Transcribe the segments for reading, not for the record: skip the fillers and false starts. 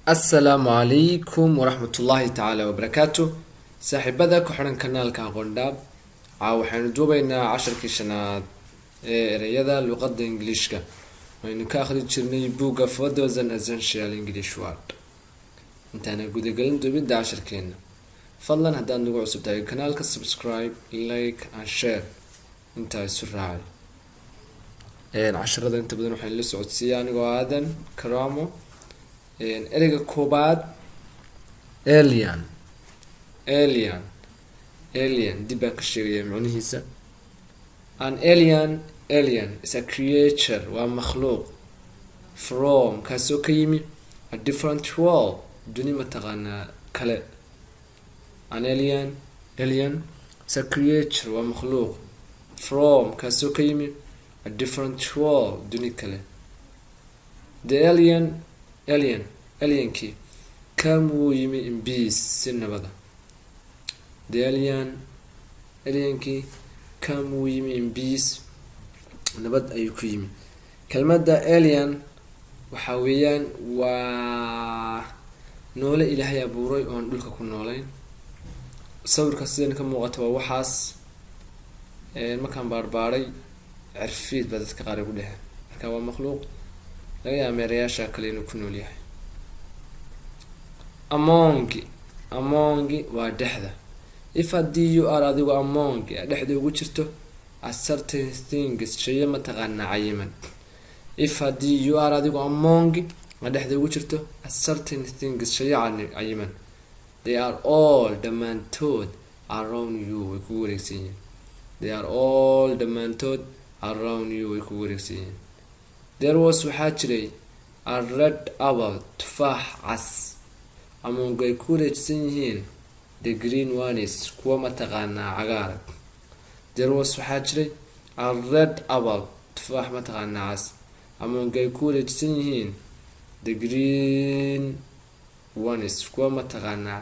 Asalaamu calaykum waraxmatullaahi tacaala wabarakaatu. Saaxiibada ku xidhan kanaalka Aqoon Dhaab, caawa waxaynu duubaynaa casharkii shanaad ee ereyada luqadda Ingiliishka. Waynu ka akhri jirnay buugga 4000 Essential English Word. Intaana gudagelin duubidda casharkeena, fadlan haddaad nagu cusub tahay kanaalka, subscribe, like and share intaa isu raacay. Casharada inta badan waxaynu la socodsiiya anigoo Aadan Karamo. Ereyga koobaad, alien. Alien, alien dib baan ka sheegaya macnihiisa. An alien, alien is a creature, waa makhluuq, from, kaasoo ka yimi, a different world, duni mataqaanaa kale. An alien, alien is a creature, waa makhluuq, from, kaasoo ka yimi, a different world, duni kale. The alien, alien, alienkii, come, wuu yimi, in peace, si nabada. The alien, alienkii, come, wuu yimi, in peace, nabad ayuu ku yimi. Kelmadda alien waxa weeyaan waa noole Ilaahay abuuray oon dhulka ku noolayn. Sawirka sidan ka muuqata waa waxaas. Markaan baarbaaray, cirfiid baa dadka qaar ay ku dheheen. Marka waa makhluuq laga yaaba meerayaasha kale inuu ku nool yahay. Among, among waa dhexda. If, haddii, you are, adigu, among, dhexda ugu jirto, a certain things, shayo mataqaanaa cayiman. If, haddii, you are, adigu, among, a dhexda ugu jirto, a certain things, shayo cayiman, they are all, dhammaantood, around you, way kugu wareegsan yihiin. They are all, dhammaantood, around you, way kugu wareegsan yihiin. There was, waxaa jiray, a red apple, tufaax cas, among, ay ku wareegsan yihiin, the green ones, kuwa mataqaanaa cagaar. There was, waxaa jiray, a red apple, tufaax mataqaanaa cas, among, ay ku wareegsan yihiin, the green ones, kuwa mataqaanaa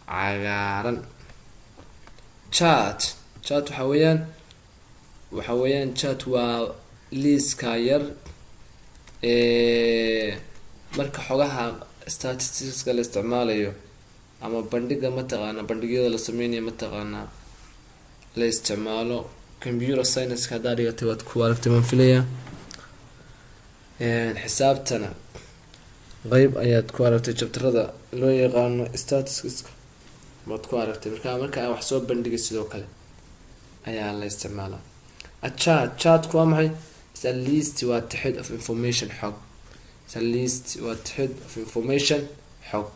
cagaaran. Chart, chart waxa weeyaan chart waa liiska yar ee marka xogaha statisticska la isticmaalayo ama bandhiga mataqaana bandhigyada la sameynayo mataqaanaa la isticmaalo. Computer science haddaa dhigatay waad ku aragtay baan filayaa. Xisaabtana qeyb ayaad ku aragtay, chapterada loo yaqaano statisticska waad ku aragtay. Marka wax soo bandhigay sidoo kale ayaa la isticmaalaa. A chart, chartku waa maxay? Is a list, waa tixid, of information, xog. Is a list, waa tixid, of information, xog.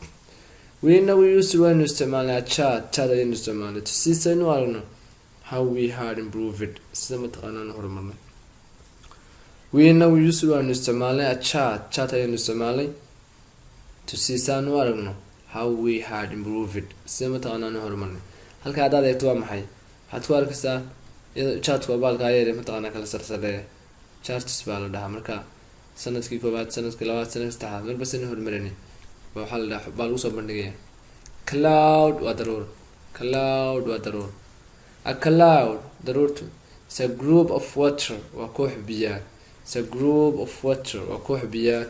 We, inagu, use, waynu isticmaalnay, a chart, chart ayaynu isticmaalnay, to see, saynu aragno, how we had improved, sida mataqaanaan horumarnay. We, inagu, use, waynu isticmaalnay, a chart, chart ayaynu isticmaalnay, to see, saanu aragno, how we had improved, sida mataqaanaan horumarnay. Halka haddaad eegto waa maxay? Waxaad ku arkaysaa chartku waa baalka ayar mataqaanaa kala sarsareeya, charts baa la dhahaa. Marka sanadkii koowaad, sanadkii labaad, sanadkii saddexaad, marba sana horumarinay ba waxaa la dhaha baa lagu soo bandhigaya. Cloud waa daruur. Cloud waa daruur. A cloud, daruurtu, is a group of water, waa koox biyaa. Is a group of water, waa koox biyaa,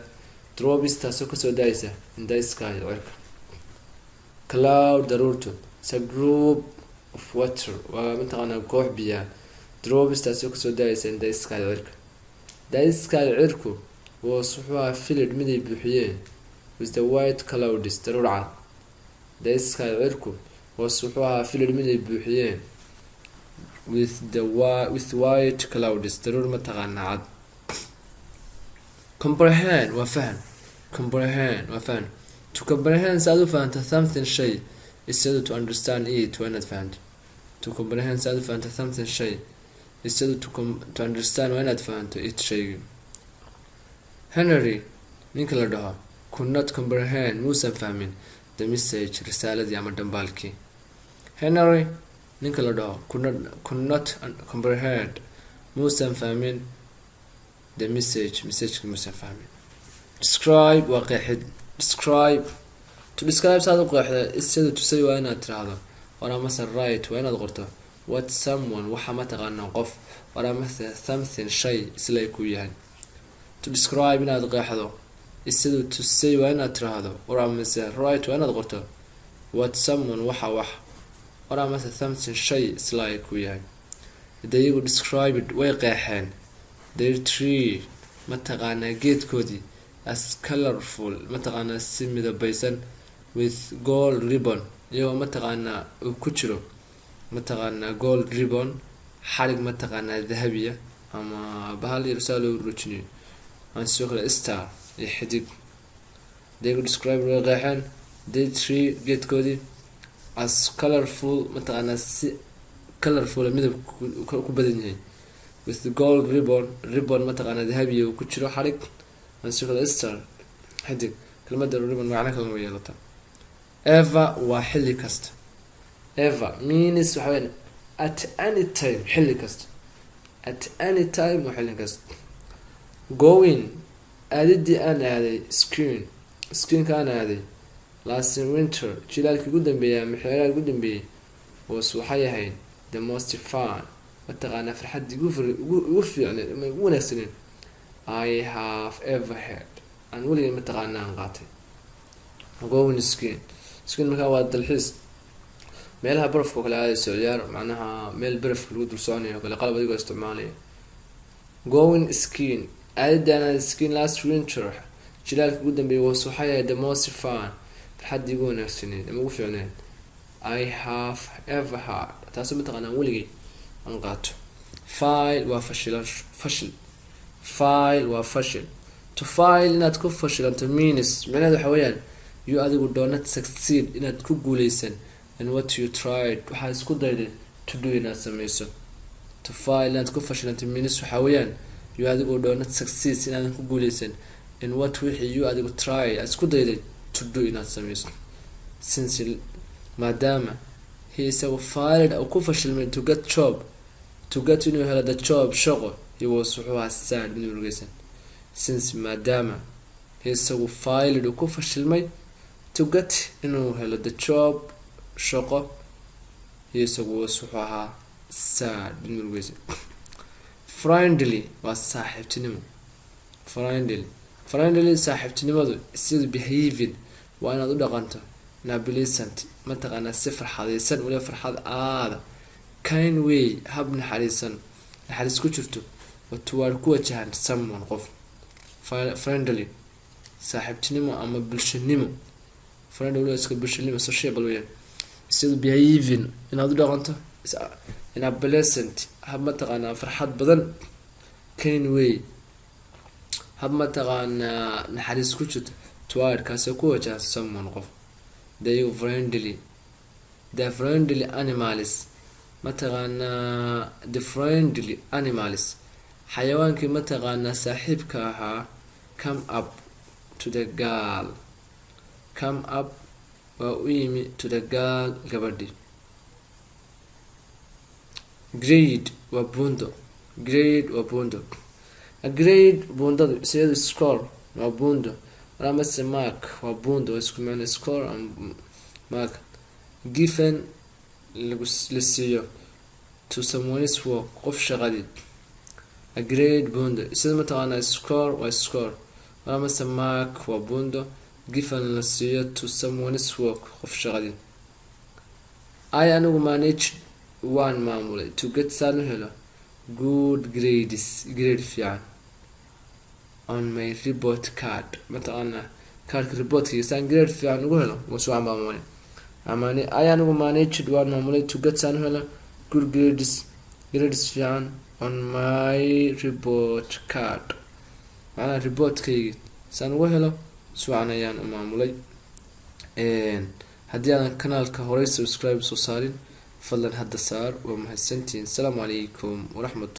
drops, taasoo kasoo daaysa, in the sky, cirka. Cloud, daruurtu, is a group of water, waa mataqaanaa koox biyaa, drops, taasoo kasoo daaysa, in the sky, cirka. The sky, cirku, was, wuxuu ahaa, filled, mid ay buuxiyeen, with the white clouds, daruur cad. The sky, cirku, was, wuxuu ahaa, filled, mid ay buuxiyeen, with white clouds, daruur mataqaanaa cad. Comprehend waa faham. Comprehend waa faham. To comprehend, si aad u fahanto, something, shay, is to understand it, waa inaad fahanto. To comprehend, si aad u fahanto, something, shay, is to understand, waa inaad fahanto, it, shaygi. Henry, ninka la dhaho, could not comprehend, muusan fahmin, the message, risaaladii ama dhambaalkii. Henry, ninka la dhaho, could not comprehend, muusan fahmin, the message, messageki muusan fahmin. Describe waa qeexid. Describe, to describe, saad u qeexda, sida to say, waa inaad tiraahdo, or amase write, waa inaad qorto, what someone, waxa mataqaanaa qof, or amase something, shay, isla ku yahay. To describe, inaad qeexdo. Isadu to say waa inaad tiraahdo, or amase write waa inaad qorto, what someone waxa wax, or amase something shay, is like uu yahay. They iyagu described way qeexeen, their tree mataqaanaa geedkoodii, as colorful mataqaanaa si midabaysan, with gold ribbon iyagoo mataqaanaa uu ku jiro mataqaanaa gold ribbon, xarig mataqaanaa dahabiya ama bahal yar saa loo rujinayo, aan sidoo kale star iyo xidig. They describe way qeexeen, their tree geedkoodii, as colorful mataqaanaa si colorful midab ku badan yahay, with gold ribbon, ribbon mataqaanaa dahabiya uu ku jiro xarig, aan sidoo kale star xidig. Kelmada ribbon macno kalena way yeelataa. Ever waa xilli kasta. Ever means waxa weyan at any time, xilli kasta. At any time waa xilli kasta. Going aadidii aan aaday, skiing skiing-ka aan aaday, last winter jilaalkii ugu dambeeyay ama xeeraha ugu dambeeyay, was waxay ahayd, the most fun mataqaanaa farxaddii ugu fiicneed ama ugu wanaagsaneed, I have ever had aan weligay mataqaanaa aan qaatay. Going skiing, skiing markaa waa dalxiis meelaha barafka oo kale aadayso, ciyaar macnaha meel barafka lagu dul soconayo o kale, qalab adigoo isticmaalaya. Going skiing aadidaan skiing last winter jilaalka ugu dambeeyay, was waxay ahayd, the most fun farxaddii ugu wanaagsaneed ama ugu fiicneed, I have ever had taasoo mataqaanaa weligay aan qaato. Fail waa fashilan, fashil. Fail waa fashil. To fail inaad ku fashilanto, means micnaheed waxa weeyaan, you adigu, do not succeed inaad ku guuleysan, in what you tried waxaad isku dayday, to do inaad sameyso. To fail inaad ku fashilanto, means waxaa weeyaan, you adigu, do not succeed inaadan ku guuleysan, in what wixii, you adigu, try aad isku dayday, to do inaad sameyso. Since maadaama, he isagu, failed uu ku fashilmay, to get job, to get inuu helo, the job shaqo, he was wuxuu ahaa, sad mid murugeysan. Since maadaama, he isagu, failed uu ku fashilmay, to get inuu helo, the job shaqo, he isagu, was wuxuu ahaa, sad mid murugeysan. Friendly waa saaxiibtinimo. Friendly, friendly saaxiibtinimadu, sida behaving waa inaad u dhaqanto, in a pleasant mataqaanaa si farxadaysan, waliba farxad aada, kind way hab naxariisan, naxariis ku jirto, oo toward ku wajahan, someone qof. Friendly saaxiibtinimo ama bulshanimo. Friendly waliba iska bulshanimo, sociable weeyaan. Sida behaving inaad u dhaqanto, in a pleasant hab mataqaanaa farxad badan, kind way hab mataqaanaa naxariis ku jirto, toward kaasoo ku wajahan, someone qof. The friendly, the friendly animals mataqaanaa, the friendly animals xayawaankii mataqaanaa saaxiibka ahaa, come up to the girl, come up waa u yimi, to the girl gabadhii. Grade waa buundo. Grade waa buundo. Grade buundadu isiyadu score waa buundo, amase mark waa buundo, waa isku macno score mark. Given lagu la siiyo, to someone's work qof shaqadii. A grade buundo sida mataqaanaa score waa score, amase mark waa buundo, given la siiyo, to someone's work qof shaqadii. I anigu, managed waan maamulay, to get saan u helo, good grades grade fiican, on my report card mataqaanaa kaarka reportkiga saan grade fiican ugu helo was waan maamulay. Amani I anigu, managed waan maamulay, to get saan u helo, good grades grades fiican, on my report card macnaha reportkaygi saan ugu helo si wacan ayaan u maamulay. Haddii aadan kanaalka horey subscribe soo saarin, fadlan hadda saar. Waa mahadsantihiin. Asalaamu calaykum waraxmat.